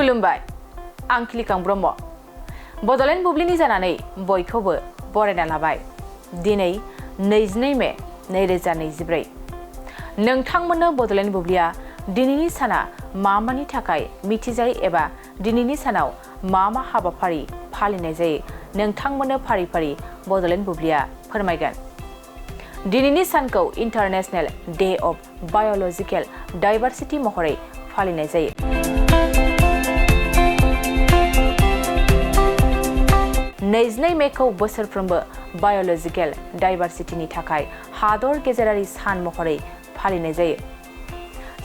खुलुमबाय आं खिलिखां ब्रह्म बड'लेण्ड बुब्लिनि जानानै बयखौबो बरायना लाबाय। दिनै 22 मे 2024 नोंथांमोननो बड'लेण्ड बुब्लिया दिनैनि साना मानि थाखाय मिथिजायो एबा दिनैनि सानाव मा हाबाफारि फालिनाय जायो नोंथांमोननो फारि फारि बड'लेण्ड बुब्लिया फोरमायगोन। दिनैनि सानखौ international day of biological diversity महरै फालिनाय जायो। 22 मेखौ बोसोरफ्रोमबो बाय'लजिकेल डाइभारसिटिनि थाखाय हादर गेजेरारि सान महरै फालिनाय जायो।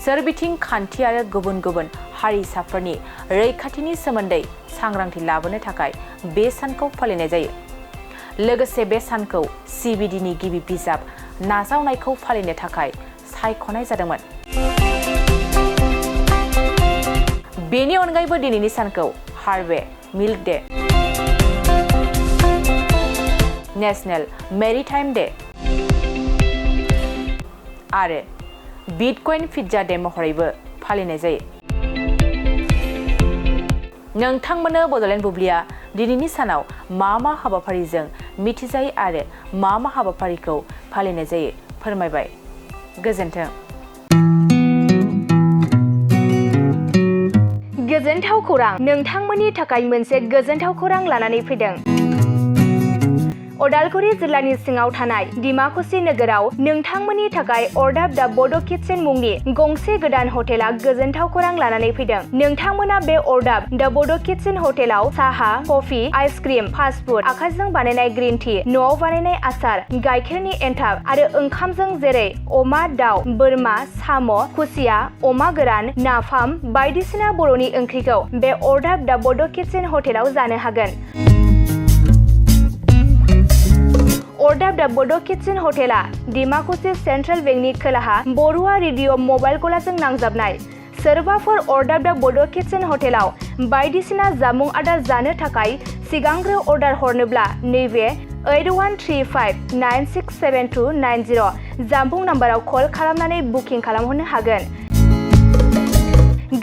सोरबिथिं खान्थि आरो गुबुन गुबुन हारिसाफोरनि रैखाथिनि सोमोन्दै सांग्रांथि लाबोनो थाखाय बे सानखौ फालिनाय जायो। लोगोसे बे सानखौ CBDनि गिबि बिजाब नाजावनायखौ फालिनो थाखाय सायख'नाय जादोंमोन। बेनि अनगायैबो दिनैनि सानखौ Harvey milk day, national maritime day आरो बिटकइन पिज्जा डे महरैबो फालिनाय जायो। नोंथांमोननो बड'लेण्ड बुब्लिया दिनैनि सानाव मा हाबाफारिजों मिथिजायो आरो मा हाबाफारिखौ फालिनाय जायो फोरमायबाय। गोजोन्थों। गोजोनथाव खौरां, नोंथांमोननि थाखाय मोनसे गोजोनथाव खौरां लानानै फैदों। उदालगुरि जिल्लानि सिङाव थानाय डिमाकुसि नोगोराव नोंथांमोननि थाखाय अरदाब दा बड' किटचेन मुंनि गंसे गोदान हटेला गोजोनथाव खौरां लानानै फैदों। नोंथांमोना बे अरदाब दा बड' किटचेन हटेलाव साहा, कफि, आइसक्रिम, फास्ट फुड, आखाइजों बानायनाय ग्रिन टि, न'आव बानायनाय आसार, गाइखेरनि एन्थाब आरो ओंखामजों जेरै अमा, दाउ, बोरमा, साम', खुसिया, अमा गोरान, नाफाम बायदिसिना बर'नि ओंख्रिखौ बे अरदाब दा बड' किटचेन हटेलाव जानो हागोन। अरदाब दा बड' किटचेन हटेला डिमाकुसि सेन्ट्रेल बेंकनि खोलाहा बरुवा रेडिअ मबाइल गलाजों नांजाबनाय। सोरबाफोर अरदाब दा बड' किटचेन हटेलाव बायदिसिना जामुं आदार जानो थाखाय सिगांग्रो अर्डार हरनोब्ला नैबे 8135967290 जामबुं नाम्बाराव कल खालामनानै बुकिं खालामहरनो हागोन।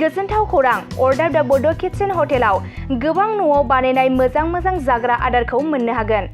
गोजोनथाव खौरां, अरदाब दा बड' किटचेन हटेलाव गोबां न'आव बानायनाय मोजां जाग्रा आदारखौ मोननो हागोन।